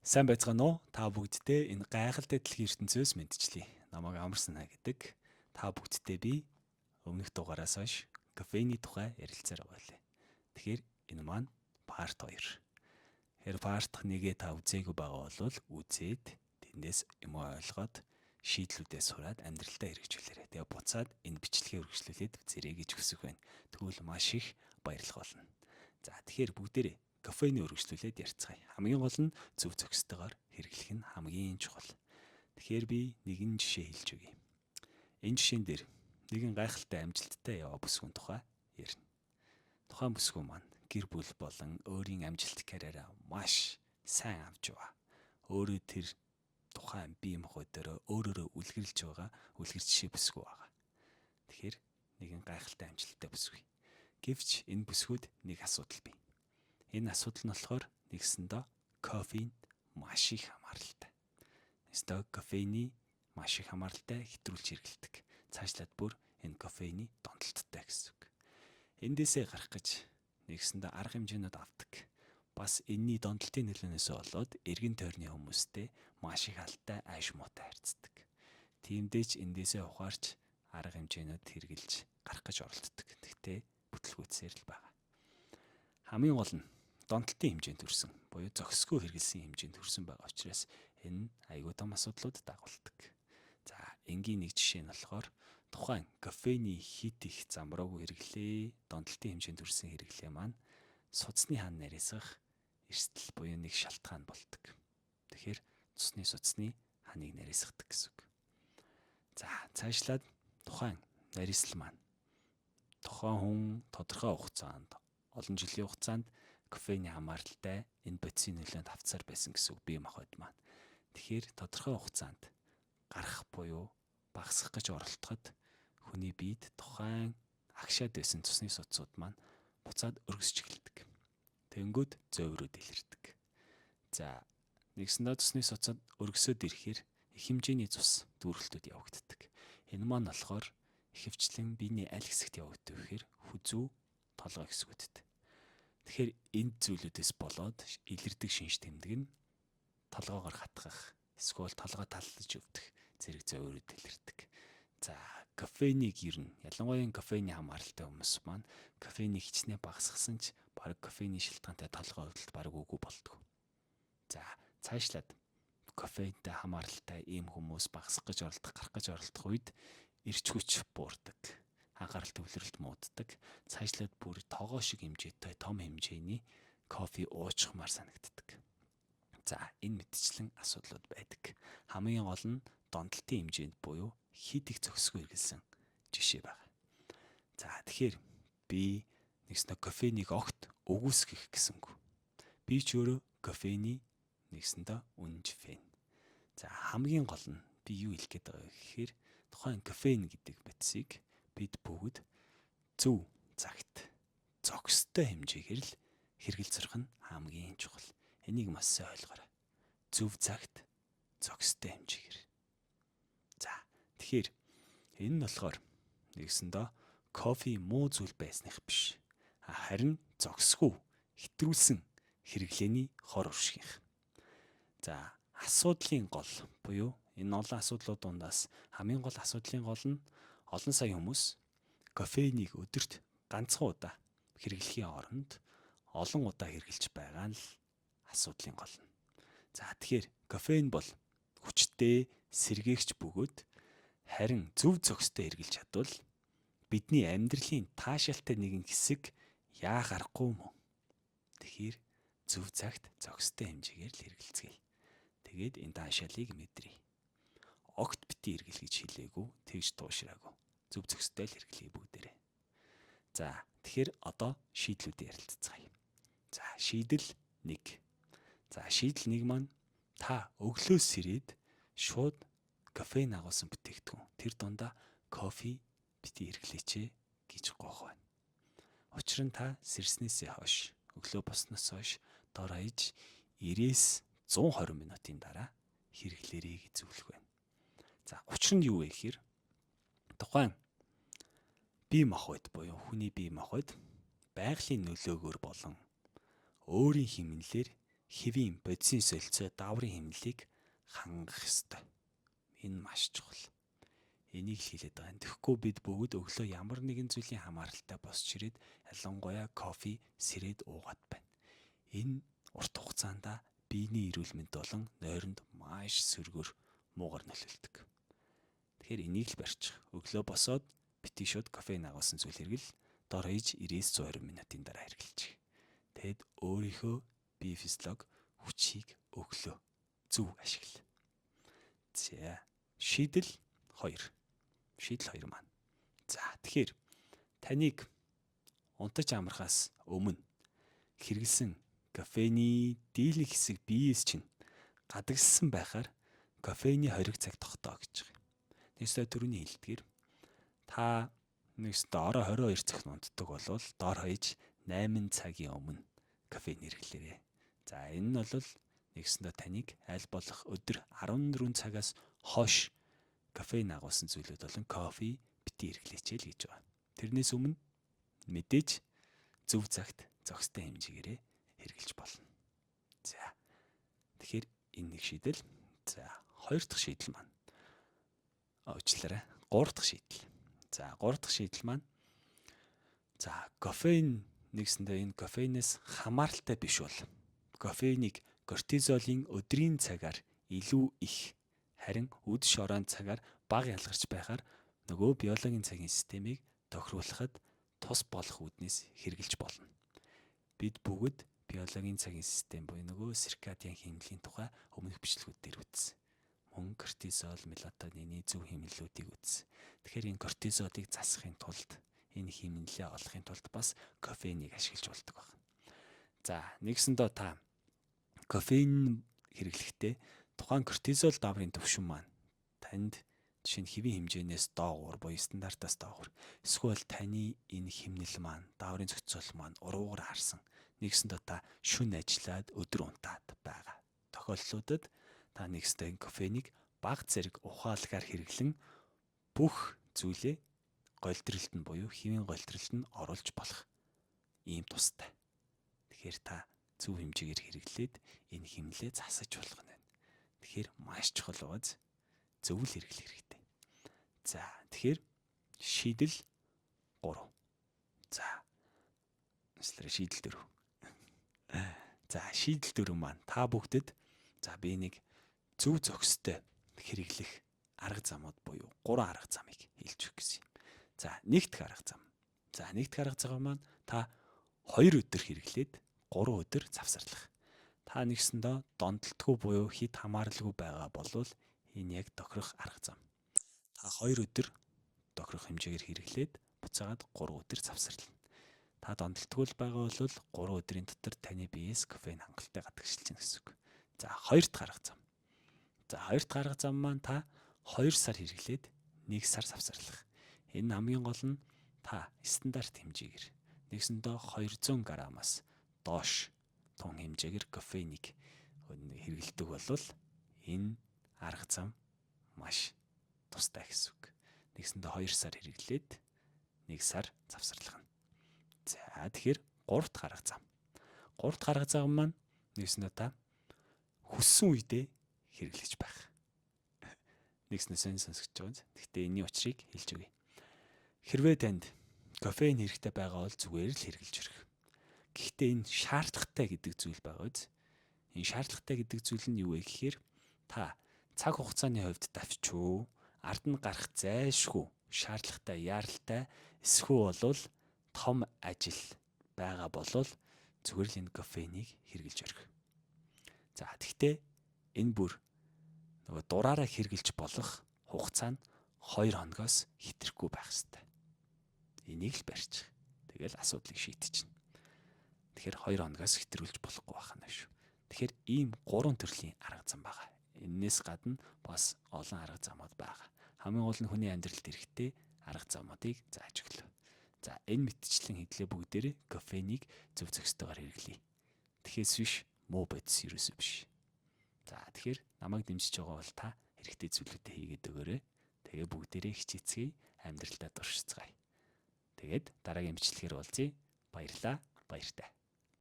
Сайн байцгаана уу? Та бүгддээ энэ гайхалтай дэлхийн ертөнцөөс мэндчлэе. Намайг Амарсана гэдэг. Та бүгддээ би өмнөх дугаараас хойш кофений тухай ярилцаар байгаа лээ. Тэгэхээр энэ маань part 2. Тэгэхээр part 1-ээ та үзээгүй байгаа бол үзээд тэндээс юм ойлгоод шийдлүүдээ сураад амьдралдаа хэрэгжүүлээрэй. Тэгээ буцаад энэ бичлэгээ үргэлжлүүлээд үзээрэй гэж хүсэх байна. Тэгвэл маш их баярлах болно. За, тэгэхээр бүгдээрээ кофений үргэлжлүүлээд ярьцгаая. Хамгийн гол нь зөв зохистойгоор хэрэглэх нь хамгийн чухал. Тэгэхээр би нэгэн жишээ хэлж өгье. Энэ жишээн дээр нэгэн гайхалтай амжилттай яваа бүсгүйн тухай ярина. Тухайн бүсгүй маань гэр бүл болон өөрийн амжилт карьераа маш сайн авч яваа. Өөрөө тэр тухайн бие махбод дээр өөрөөрөө үлгэрлж байгаа үлгэр жишээ бүсгүй байгаа. Тэгэхээр нэгэн гайхалтай амжилттай бүсгүй. Гэвч энэ бүсгүйд нэг асуудал бий. Энэ асуудал нь болохоор нэгсэндээ кофеин маш их хамааралтай. Нэгсэндээ кофеины маш их хамааралтай, хэтрүүлж хэрэглэдэг. Цаашлаад бүр энэ кофеины донтолттой гэсэн үг. Эндээсээ гарах гэж нэгсэндээ арга хэмжээнүүд авдаг. Бас энэний донтолтын нөлөөнөөс болоод эргэн тойрны хүмүүстэй маш их алтай, ааш муутай харьцдаг. Тиймдээ ч эндээсээ ухаарч арга хэмжээнүүд хэрэглэж гарах гэж оролддог. Гэхдээ бүтлгүүцээр л байгаа. Хамгийн гол нь донтолтын хэмжээнд хүрсэн буюу зохисгүй хэрэглэсэн хэмжээнд хүрсэн байгаа учраас энэ аюул том асуудлууд дагуулдаг. За, энгийн нэг жишээ нь болохоор тухайн кофений хэт их замраагүй хэрэглээ, донтолтын хэмжээнд хүрсэн хэрэглээ маань судасны хан нарийсгах эрсдэл буюу нэг шалтгаан болдог. Тэгэхээр цусны судасны ханыг нарийсгадаг гэсэн үг. За, цаашлаад тухайн нарийсал маань тухайн хүн тодорхой хугацаанд, олон жилийн хугацаанд кофений хамааралтай энэ бодисын нөлөөнд хавцаар байсан гэсэн үг бие махбод маань. Тэгэхээр тодорхой хугацаанд гарах буюу багасгах гэж оролдоход хүний биед тухайн агшаад байсан цусны судсууд маань буцаад өргөсч эхэлдэг. Тэнгүүд зөөврүүд илэрдэг. За, нэгсэндээ цусны судсад өргөсөөд ирэхээр их хэмжээний цус дүүрэлтүүд явагддаг. Энэ маань болохоор ихэвчлэн биений аль хэсэгт явагддаг гэхээр хүзүү, толгой хэсгүүдэд. Тэгэхээр энд зүйлүүдээс болоод илэрдэг шинж тэмдэг нь толгоогоор хатгах, эсвэл толгой таллаж өвдөх зэрэг зөөврүүд илэрдэг. За, кофейнийг ер нь ялангуяа кофейний хамааралтай хүмүүс маань кофейнийг хичнээн багасгасан ч бараг кофейний шалтгаантай толгой өвдөлт бараг үгүй болдог. За, цаашлаад кофейнтэй хамааралтай ийм хүмүүс багасгах гэж оролдох, гарах гэж оролдох үед эрч хүч буурдаг, анхаарал төвлөрөлт мууддаг. Цаашлаад бүр тогоо шиг хэмжээтэй том хэмжээний кофе уучхмаар санагддаг. За, энэ мэтчлэн асуудлууд байдаг. Хамгийн гол нь донтолтын хэмжээнд буюу хэт их зохисгүй хэрэглэсэн жишээ байна. За, тэгэхээр би нэгснэ кофенийг огт үгүйсгэх гэсэнгүй. Би ч өөрөө кофений нэгсэндээ үнэнч fan. За, хамгийн гол нь би юу хэлэх гээд байгаа вэ гэхээр тухайн кофеин гэдэг бодисыг бид бүгд зөв цагт зохистой хэмжээгээр л хэрэглэж сурах нь хамгийн чухал. Энийг маш сайн ойлгоорой. Зөв цагт зохистой хэмжээгээр. За, тэгэхээр энэ нь болохоор нэгсэндээ кофе муу зүйл байсных биш. Харин зохисгүй хэтрүүлсэн хэрэглээний хор уршигийнх. За, асуудлын гол буюу энэ олон асуудлууд дундаас хамгийн гол асуудлын гол нь олон сая хүмүүс кофейнийг өдөрт ганцхан удаа хэрэглэхийн оронд олон удаа хэрэглэж байгаа нь л асуудлын гол нь. За, тэгэхээр кофеин бол хүчтэй сэргээгч бөгөөд харин зөв зохистой хэрэглэж чадвал бидний амьдралын таашаалтай нэгэн хэсэг яах аргагүй юм уу? Тэгэхээр зөв цагт зохистой хэмжээгээр л хэрэглэцгээе. Тэгээд энэ таашаалыг мэдрээ. Огт битгий хэрэглэ гэж хэлээгүй, тэгж туушраагүй. Зөв зохистой л хэрэглэе бүгдээрээ. За, тэгэхээр одоо шийдлүүдээ ярилцацгаая. За, шийдэл 1. За, шийдэл 1 маань та өглөө сэрээд шууд кофеин агуулсан бүтээгдэхүүн тэр дундаа кофе битгий хэрэглээч гэж гоох байна. Учир нь та сэрснээсээ хойш, өглөө босноос хойш дор хаяж 90-с 120 минутын дараа хэрэглээрэй гэж зөвлөх байна. За, учир нь юу вэ гэхээр тухайн бие махбод буюу хүний бие махбод байгалийн нөлөөгөөр болон өөрийн хэмнэлээр хэвийн бодисын солилцоо дааврын хэмнэлийг хангах ёстой. Энэ маш чухал. Энийг л хэлээд байгаа. Тэгэхгүй бид бүгд өглөө ямар нэгэн зүйлийн хамааралтай босч ирээд ялангуяа кофе сэрээд уугаад байна. Энэ урт хугацаанд биений эрүүл мэнд болон нойронд маш сөргөөр муугар нөлөөлдөг. Тэгэхээр энийг л барьчих. Өглөө босоод битгий шууд кофеин агуулсан зүйл хэрэгэл, дор хаяж 90-120 минутын дараа хэрэглэчих. Тэгэд өөрийнхөө бие физиологи хүчийг өглөө зөв ашигла. За, шийдэл 2. Шийдэл 2 маань. За, тэгэхээр таныг унтаж амрахаас өмнө хэрэглэсэн кофений дийлэнх хэсэг биеэс чинь гадагшсан байхаар кофений хориг цаг тогтоо гэж байгаа юм. Нэгсээ түрүүний хэлдгээр та нэгсдээ орой 22 цагт унтдаг болвол дор хаяж 8 цагийн өмнө кофеин хэрэглээрэй. За, энэ нь бол нэгсэндээ таныг аль болох өдөр 14 цагаас хойш кофеин агуулсан зүйлүүд болон кофе битгий хэрэглээч л гэж байгаа. Тэрнээс өмнө мэдээж зөв цагт зохистой хэмжээгээрээ хэрэглэж болно. За. Тэгэхээр энэ нэг шийдэл. За, хоёр дахь шийдэл маань. Уучлаарай. Гурав дахь шийдэл. За, гурав дахь шийдэл маань. За, кофеин нэгсэндээ энэ кофеинээс хамааралтай биш бол кофеинийг кортизолын өдрийн цагаар илүү их харин үдэш ороон цагаар бага ялгарч байхаар нөгөө биологийн цагийн системийг тохируулахад тус болох үүднээс хэрэглэж болно. Бид бүгд биологийн цагийн систем буюу нөгөө циркадиан хэмнэлийн тухай өмнөх бичлэгүүд дээр үзсэн. Мөн кортизол, мелатонины зөв хэмнэлүүдийг үзсэн. Тэгэхээр энэ кортизолыг засахын тулд, энэ хэмнэлээ олохын тулд бас кофеинийг ашиглаж болдог байна. За, нэгсэндээ та кофеин хэрэглэхдээ тухайн кортизол дааврын түвшин маань танд жишээ нь хэвийн хэмжээнээс доогуур буюу стандартаас доогуур эсвэл таны энэ хэмнэл маань дааврын зохицол маань уруугаар харсан, нэгсэндээ та шүн ажиллаад өдөр унтаад байгаа тохиолдлуудад та нэгсдээ кофеинийг бага зэрэг ухаалгаар хэрэглэн бүх зүйлээ голдролт нь буюу хэвийн голдролт нь оруулж болох ийм тустай. Тэгэхээр та зөв хэмжээгээр хэрэглээд энэ хэмнэлээ засаж болох нь байна. Тэгэхээр маш чухал байгааз зөв л хэрэглэх хэрэгтэй. За, тэгэхээр шийдэл 3. За. Эсвэл шийдэл 4. За, шийдэл 4 маань та бүгдэд за би нэг зөв зохистой хэрэглэх арга замууд буюу 3 арга замыг хэлж өгөх гэсэн юм. За, нэгдэх арга зам. За, нэгдэх арга зам маань та 2 өдөр хэрэглээд 3 өдөр завсарлах. Та нэгсэндээ донтолтгүй буюу хит хамааралгүй байгаа болвол энэ яг тохирох арга зам. Та 2 өдөр тохирох хэмжээгээр хэрэглээд буцаагаад 3 өдөр завсарлана. Та донтолтгүй байгаа бол 3 өдрийн дотор таны биеэс кофеин хангалттай гадагшилж байна гэсэн үг. За, хоёр дахь арга зам. За, хоёр дахь арга зам маань та 2 сар хэрэглээд 1 сар завсарлах. Энэ хамгийн гол нь та стандарт хэмжээгээр нэгсэндээ 200 грамаас доош тун хэмжээгээр кофеинийг хэрэглэдэг болвол энэ арга зам маш тустай гэсэн үг. Нэгсэндээ 2 сар хэрэглээд 1 сар завсарлах нь. За, тэгэхээр 3 дахь арга зам. 3 дахь арга зам маань нэгсэндээ та хүссэн үедээ хэрэглэж байх. Нэгснээ сонь сонсогдож байгаа юм. Гэхдээ энэний учрыг хэлж өгье. Хэрвээ танд кофеин хэрэгтэй байгаа бол зүгээр л хэрэглэж өрөх. Гэхдээ энэ шаардлагатай гэдэг зүйл байгаа биз? Энэ шаардлагатай гэдэг зүйл нь юу вэ гэхээр та цаг хугацааны хувьд давчуу, ард нь гарах зайлшгүй шаардлагатай, яаралтай эсвэл болвол том ажил байгаа болвол зүгээр л энэ кофеинийг хэрэглэж өрөх. За, тэгтээ энэ бүр нөгөө дураараа хэрэглэж болох хугацаа нь 2 хоногоос хэтрэхгүй байх ёстой. Энийг л барьчих. Тэгэл асуудлыг шийдчихнэ. Тэгэхээр 2 хоногоос хэтрүүлж болохгүй байх нь шүү. Тэгэхээр ийм 3 төрлийн арга зам байгаа. Эннээс гадна бас олон арга замууд байгаа. Хамгийн гол нь хүний амьдралд хэрэгтэй арга замуудыг зааж өглөө. За, энэ мэтчлэн хэдлээ бүгдээрээ кофеинийг зөв зохистойгоор хэрэглэе. Тэгэхээс биш муу бодис ерөөсөө биш. За, тэгэхээр намайг дэмжиж байгаа бол та хэрэгтэй зүйлүүдээ хийгээд өгөөрэй. Тэгээ бүгдээрээ хичээцгээе, амьдралдаа туршицгаая. Тэгээд дараагийн бичлэгээр уулзъя. Баярлалаа. Баяртай.